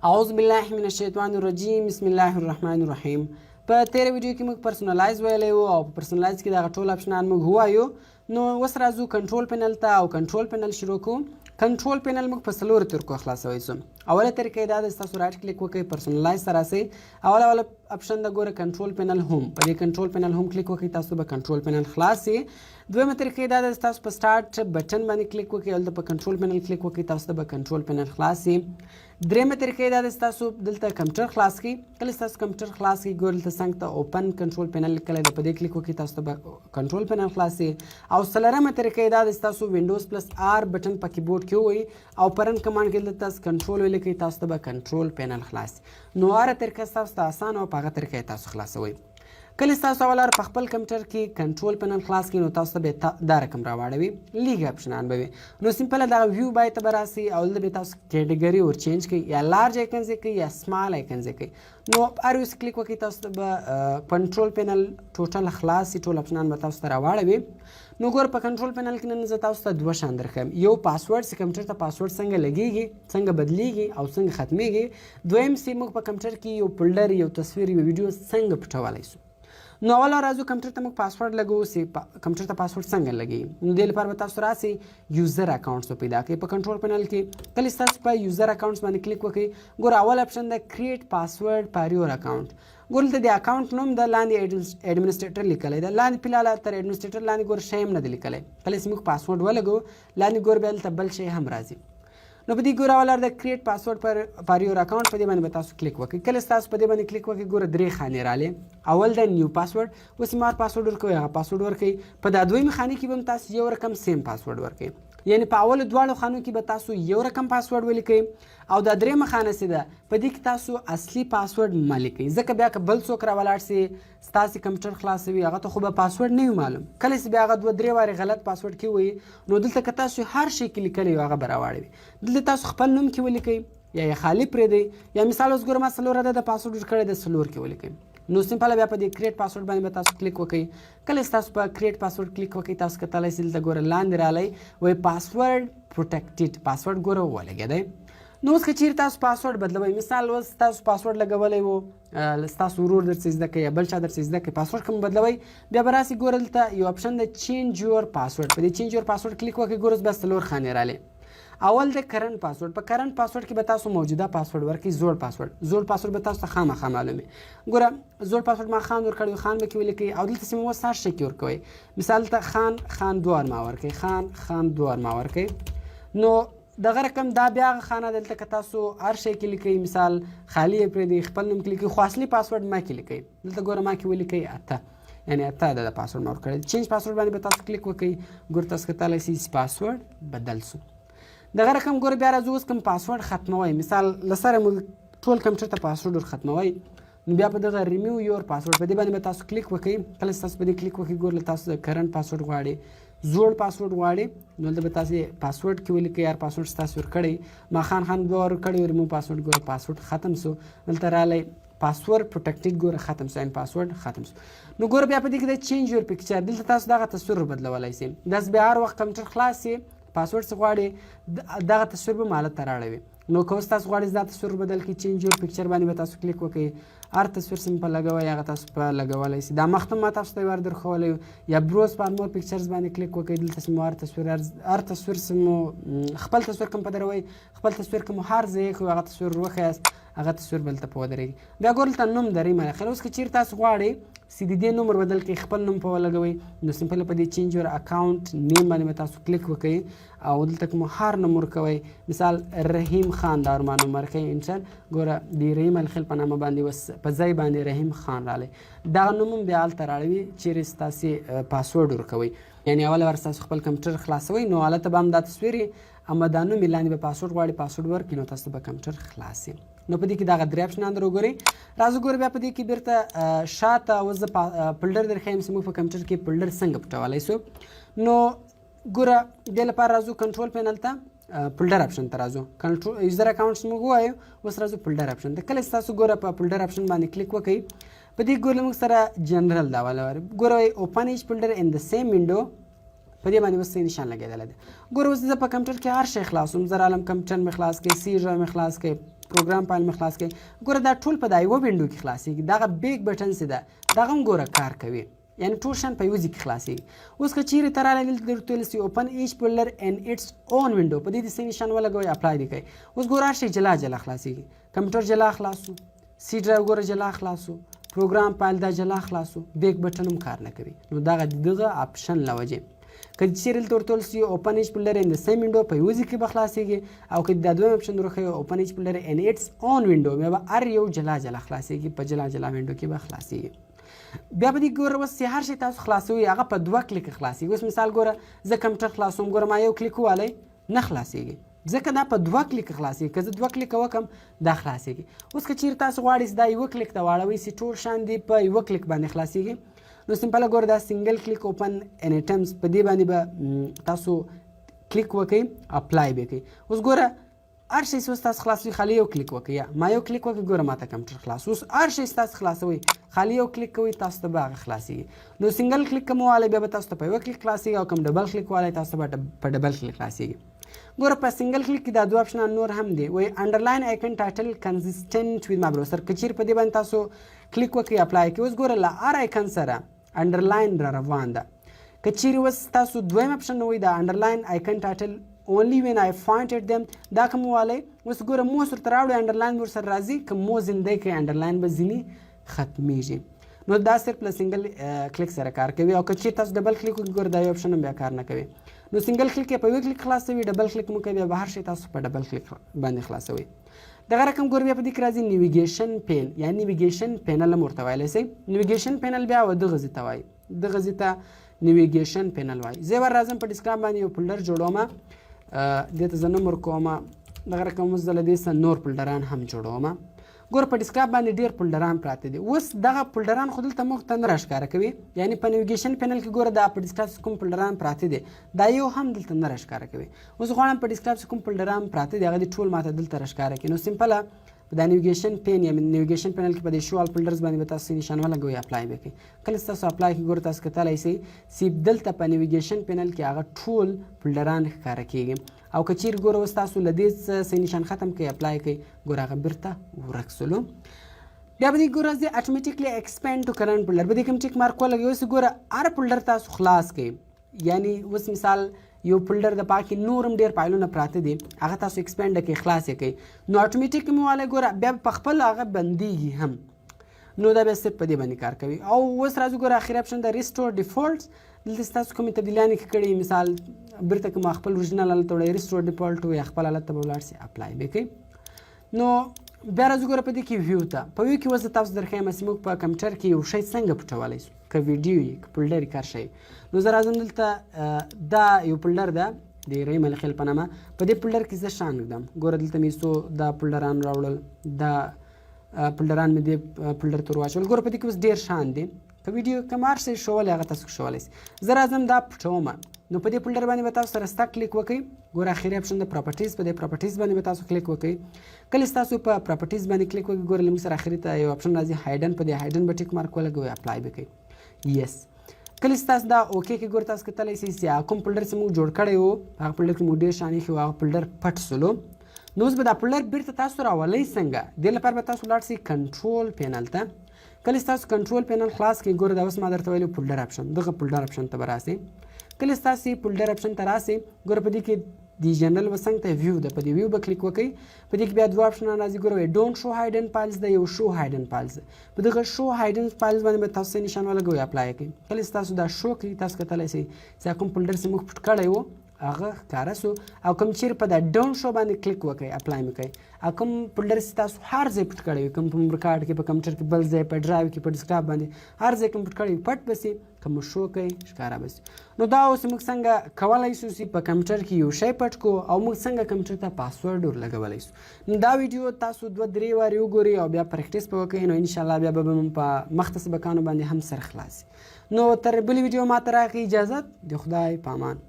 اعوذ بالله من الشیطان الرجیم، بسم الله الرحمن الرحیم. په تیره ویډیو کې موږ personalize ویلی وو او په personalize کې دغه ټول آپشنان موږ ووایو. نو اوس راځو کنټرول پینل ته او کنټرول پینل شروع کوو. کنټرول پینل موږ په څلورو طریقو خلاصوي سو. اوله طریقه دا ده، تاسو right click وکړئ، personalize ته راسئ. اوله اوله آپشن د ګوره کنټرول پینل home، په دې کنټرول پینل home کلیک وکړئ، تاسو به کنټرول پینل خلاص سي. دویمه طریقه دا ده، تاسو په start button باندې کلیک وکړئ، هلته په کنټرول پینل کلیک وکړئ، تاسو ته به کنټرول پینل خلاص سي. درېیمه طریقه دا ده، تاسو دلته کمپیوټر خلاص کړئ. کله تاسو کمپیوټر خلاص کړئ، ګورئ دلته څنګ ته open control panel لیکلی ده، په دې کلیک وکړئ، تاسو ته به کنټرول پینل خلاص سي. او څلورمه طریقه دا ده، تاسو Windows plus R button په کیبورډ کې ووهئ او په run command کې دلته تاسو کنټرول ولیکئ، تاسو ته به کنټرول پینل خلاص سي. نو هره طریقه تاسو ته اسانه او په هغه طریقه تاسو خلاصوئ. کله تاسو اول په خپل کمپیوټر کې کنټرول پینل خلاص کړئ، نو تاسو ته به دا رقم راواړوي، لږ آپشنان به وي. نو simple دا view by ته به راسي او دلته به تاسو category ور change کړئ، یا large icons کړئ یا small icons کړئ. نو هر یو کلیک وکړئ، تاسو ته به کنټرول پینل total خلاص سي، ټول آپشنان به تاسو ته راواړوي. نو ګور، په کنټرول پینل کې نن زه تاسو ته دوه شان درښیم: یو پاسورډ، چې کمپیوټر ته پاسورډ څنګه لګیږي، څنګه بدلیږي او څنګه ختمیږي. دویم چې موږ په کمپیوټر کې یو folder، یو تصویر، یو ویډیو څنګه پټولی سو. نو اول راځو کمپیوټر ته موږ پاسورډ لګوو، چې کمپیوټر ته پاسورډ څنګه لګي. نو دې لپاره به تاسو راسئ، user accounts پیدا کړئ په کنټرول پینل کې. کله تاسو په user accounts باندې کلیک وکړئ، ګور اول آپشن ده create password for your account. ګور دلته د اکاونټ نوم ده، لاندې administrator لیکلی ده، لاندې فلحال تر administrator لاندې ګور شی هم نه دی لیکلی. کله چې موږ پاسورډ ولګو، لاندې ګور بیا دلته بل شی هم راځي. نو په دې ګوره اول د create password for your account، په دې باندې به تاسو کلیک وکړئ. کله تاسو په دې باندې کلیک وکړئ، ګوره درې خانې رالې. اول د new password، اوس ما پاسورډ ورکوي، هغه پاسورډ ورکوي. په دا دویمې خانې کې به هم تاسو یو رقم same password ورکوي، یعنی په اولو دواړو خانو کې به تاسو یو رقم پاسورډ ولیکئ. او دا درېیمه خانه چې ده، په دې کې تاسو اصلي پاسورډ مه لیکئ، ځکه بیا که بل څوک راولاړ سي، ستاسې کمپیوټر خلاصوي، هغه ته خو به پاسورډ نه وي معلوم. کله چې بیا هغه دوه درې وارې غلط پاسورډ کې وایي، نو دلته که تاسو هر شی کې لیکلی وي، هغه به راواړوي. دلته تاسو خپل نوم کې ولیکئ یا یې خالي پرېږدئ، یا مثال اوس ګوره ما څلور عدده پاسورډ ورکړی دی، څلور کې ولیکئ. نو simple بیا په دې create password باندې به تاسو کلیک وکړئ. کله چې تاسو په create password کلیک وکړئ، تاسو کتلی شئ دلته ګوره لاندې رالی، وایي password protected، password ګوره ولګېدی. نو اوس که چیرې تاسو پاسورډ بدلوئ، مثال اوس تاسو پاسورډ لګولی وو، ستاسو ورور درڅه زده کوي یا بل چا درڅه زده کوي، پاسورډ کوم بدلوئ، بیا به راسي، ګوره دلته یو آپشن د change your password، په دې change your password کلیک وکړئ. ګوره اوس بیا څلور خانې رالې. اول د current password، په current password کې به تاسو موجوده پاسورډ ورکړئ، زوړ پاسورډ. زوړ پاسورډ به تاسو ته خامخا معلومي. ګوره زوړ پاسورډ ما خان ورکړی، خان به کې ولیکئ او دلته چې مو اوس هر شی کې ورکوئ. مثال ته خان خان دوه ما ورکړئ، خان خان دوه ما ورکړئ. نو دغه رقم دا بیا هغه خانه، دلته که تاسو هر شی کې لیکئ، مثال خالی یې پرېږدئ، خپل نوم کې لیکئ، خو اصلي پاسورډ ما کې لیکئ. دلته ګوره ما کې ولیکئ اته، یعنی اته د پاسورډ ما ورکړی. change password باندې به تاسو کلیک وکړئ. ګوره تاسو کتلی شئ چې پاسورډ بدل سو. دغه رقم ګوره بیا راځو، اوس کوم پاسورډ ختموئ، مثال له سره موږ ټول کمپیوټر ته پاسورډ ور ختموئ، نو بیا په دغه ریمیو یور پاسورډ، په دې باندې به تاسو کلیک وکړئ. کله چې تاسو په دې کلیک وکړئ، ګوره تاسو د current password غواړئ، زوړ پاسورډ غواړئ، نو دلته به تاسو پاسورډ کې ولیکئ هر پاسورډ تاسو ورکړی. ما خان خان دوه ورکړی. ریمو پاسورډ، ګوره پاسورډ ختم سو. دلته رالی password protected، ګوره ختم سو، پاسورډ ختم سو. نو ګوره بیا په دې کې د change your picture، دلته تاسو دغه تصویر بدلولای شئ. داس بیا هر وخت کمپیوټر خلاص سي، پاسورډ څه غواړي، دغه تصویر به مالت ته راړوي. نو که اوس تاسو غواړئ دا تصویر بدل کړئ، change your picture باندې به تاسو کلیک وکړئ. هر تصویر سم په لګوئ، هغه تاسو په لګولای شئ. دا مخته ما تاسو ته ور درښولی. یا browse for more pictures باندې کلیک وکړئ. دلته سم هر تصویر، هر تصویر سم خپل تصویر کوم پدروي، خپل تصویر کوم هر ځای خو هغه تصویر وښیاست، هغه تصویر بل ته په ودرېږي. بیا ګور دلته نوم درې معنی خیر. اوس که چیرې تاسو غواړئ چې د دې نوم ور بدل کړئ، خپل نوم په ولګوئ، نو simple په دې change your account name باندې به تاسو کلیک وکړئ او دلته کوم هر نوم ورکوئ. مثال رحیم خان دا ما نوم ورکوي، enter. ګوره د رحیم الخیل په نامه باندې اوس په ځای باندې رحیم خان راغلی. دغه نوم هم بیا هلته راړوي چیرې ستاسې پاسورډ ورکوئ. یعنی اول ور تاسو خپل کمپیوټر خلاصوئ، نو هلته به هم دا تصویر، اما دا نوم یې لاندې به پاسورډ غواړي، پاسورډ ورکړي، نو تاسو به کمپیوټر خلاص سي. نو په دې کې دغه درې آپشنان در وګورئ. راځو ګورئ بیا په دې کې بیرته شاته. اوس زه folder در ښیم چې موږ په کمپیوټر کې folder څنګه پټولی سو. نو ګوره دې لپاره راځو کنټرول پینل ته، folder option ته راځو. کنټرول user accounts موږ ووایو، اوس راځو folder option ته. کله چې تاسو ګوره په folder option باندې کلیک وکړئ، په دې ګوره موږ سره جنرال دا والا ګوره open each folder in the same window، په دې باندې اوس نشان لګېدلی دی. ګوره اوس زه په کمپیوټر کې هر شی خلاصوم. زه رالم، کمپیوټر مې خلاص کړي، C drive مې خلاص کړي. Program File مې خلاص کړي، ګوره دا ټول په دا یوه window کې خلاصېږي. دغه back button چې ده، دغه هم ګوره کار کوي، یعنی ټول شیان په یو ځای کې خلاصېږي. اوس که چیرې ته راغلی، دلته درته ویل سي open each folder in its own window، په دې د سې نشان ولګوئ، apply دې کوي. اوس ګوره هر شی جلا جلا خلاصېږي. کمپیوټر جلا خلاصو، C Drive ګوره جلا خلاصو، Program File دا جلا خلاصو، back button هم کار نه کوي. نو دغه دغه option له وجې که چیرې دلته ورته ویل سي open each folder in the same window، په یو ځای کې به خلاصېږي، او که دا دویم option درښیي open each folder in its own window، بیا به هر یو جلا جلا خلاصېږي، په جلا جلا window کې به خلاصېږي. بیا به دې ګوره اوس چې هر شی تاسو خلاصوي، هغه په دوه کلیک خلاصېږي. اوس مثال ګوره زه کمپیوټر خلاصوم، ګوره ما یو کلیک ووالی، نه خلاصېږي، ځکه دا په دوه کلیک خلاصېږي. که زه دوه کلیک وکم، دا خلاصېږي. اوس که چیرې تاسو غواړئ چې دا یو کلیک ته واړوئ، چې ټول شیان دې په یو کلیک باندې خلاصېږي، نو simple ګوره دا single click open items، په دې باندې به تاسو کلیک وکئ، apply به کوئ. اوس ګوره هر شی اوس تاسو خلاصوي، خالي یو کلیک وکړئ. یا ما یو کلیک وکړ، ګوره ماته کمپیوټر خلاص. اوس هر شی تاسو خلاصوي، خالي یو کلیک کوئ، تاسو ته به هغه خلاصېږي. نو single click کوم والی، بیا به تاسو ته په یو کلیک خلاصېږي، او کوم double click والی، تاسو ته به په double click خلاصېږي. ګوره په single click کې دا دوه option نور هم دي. وایي underline icon title consistent with my browser، که چیرې په دې باندې تاسو کلیک وکړئ، apply کوئ، اوس ګوره له هر icon سره underline را روان ده. که چیرې اوس تاسو دویم option وایي دا underline icon title only when I point at them، دا کوم والی، اوس ګوره موس ورته راوړئ، underline ورسره راځي، که مو زنده کوي، underline به ځینې ختمیږي. نو دا صرف له single click سره کار کوي، او که چیرې تاسو double click وکړئ، ګوره دا یو option هم بیا کار نه کوي. نو single click یې په یو کلیک خلاصوي، double click مو کوي، بیا به هر شی تاسو په double click باندې خلاصوي. دغه رقم ګور بیا په دې کې راځي navigation pane یا navigation panel هم ورته ویلی سي. navigation panel بیا و دغه ځای ته وایي، دغه ځای ته navigation panel وایي. زه ور راځم، په desktop باندې یو folder جوړوم، دې ته زه نوم ورکوم. دغه رقم اوس زه له دې سره نور folder ان هم جوړوم. ګور په desktop باندې ډیر folder ان پراته دي. اوس دغه folder ان خو دلته موږ ته نه راښکاره کوي، یعنی په navigation panel کې ګوره دا په desktop کوم folder ان پراته دي، دا یو هم دلته نه راښکاره کوي. اوس غواړم په desktop کوم folder ان پراته دي، هغه دې ټول ماته دلته راښکاره کړي. نو simple په دا navigation pane یا navigation panel کې په دې show all folders باندې به تاسو نشان ولګوئ، apply به کړئ. کله چې تاسو apply کړئ، ګوره تاسو کتلی شئ چې دلته په navigation panel کې هغه ټول folder ان ښکاره کیږي. او که چیرې ګوره اوس تاسو له دې څه نشان ختم کړئ، apply کړئ، ګوره هغه بیرته ورک سولو. بیا به دې ګوره راځي automatically expand to current folder، به دې کوم tick mark ولګوئ. اوس ګوره هر folder تاسو خلاص کړئ، یعنی اوس مثال یو folder د پاکې نورم ډیر فایلونه پراته دي، هغه تاسو expand کړئ، خلاص یې کړئ، نو اتوماتیک مو والی ګوره بیا په خپل هغه بندیږي هم. نو دا بیا صرف په دې باندې کار کوي. او اوس راځو ګوره اخري option د restore defaults. دلته تاسو کومې تبدیلیانې کړې، مثال بیرته کوم خپل original حالت ته وړئ، restore default یا خپل حالت ته به ولاړ سي، apply به کوي. نو بیا راځو ګوره په دې کې view ته. په view کې اوس تاسو درښیم چې موږ په کمپیوټر کې یو شی څنګه پټولی سو، که ویډیو یې، که folder یې، کار شی. نو زه راځم دلته، دا یو folder ده د رحیم علي خیل په نامه. په دې folder کې زه شان ږدم. ګوره دلته مې څو دا folder ان راوړل، دا folder ان مې دې folder ته ور واچول. ګوره په دې کې اوس ډېر شان دي، که ویډیو کوم هر څه ښوولی، هغه تاسو ښوولی سئ. زه راځم دا پټوم. نو په دې folder باندې به تاسو سره ستا کلیک وکړئ. ګوره اخري option د properties، په دې properties باندې به تاسو کلیک وکړئ. کله تاسو په properties باندې کلیک وکړئ، ګوره له موږ سره اخري ته یو option راځي hidden، په دې hidden به tick mark ولګوئ، apply به کړئ، yes. کله چې تاسو دا okay کې، ګوره تاسو کتلی شئ چې کوم folder چې موږ جوړ کړی وو، هغه folder کې موږ ډېر شیان ایښي وو، هغه folder پټ سولو. نو اوس به دا folder بیرته تاسو راولئ څنګه؟ دې لپاره به تاسو لاړ شئ control panel ته. کله چې تاسو control panel خلاص کړئ، ګوره دا اوس ما درته ویلي folder option، دغه folder option ته به راسئ. کله چې تاسو folder option ته راسئ، ګوره په دې کې د جنرال وسنګ ته view ده، په دې view به کلیک وکړئ. په دې کې بیا دوه option راځي. ګوره don't show hidden files ده، یو show hidden files. په دغه show hidden files باندې به تاسو نشان ولګوئ، apply کړئ. کله چې تاسو دا شو کړئ، تاسو کتلی شئ چې کوم folder چې موږ پټ کړی وو، هغه ښکاره سو. او کوم چیرې په دا don't show باندې کلیک وکړئ، apply مې کړئ، او کوم folder چې تاسو هر ځای پټ کړی وي، کوم په memory card کې، په کمپیوټر کې بل ځای، په drive کې، په desktop باندې هر ځای کوم پټ کړی وي، پټ به سي، که مو شو کوي، ښکاره به سي. نو دا اوس موږ څنګه کولی سو چې په کمپیوټر کې یو شی پټ کو، او موږ څنګه کمپیوټر ته پاسورډ ور لګولی سو. نو دا ویډیو تاسو دوه درې وارې وګورئ او بیا practice به وکړئ. نو انشاءالله بیا به موږ په مخته سبقانو باندې هم سر خلاص. نو تر بلې ویډیو ما ته راکړئ اجازت، د خدای په امان.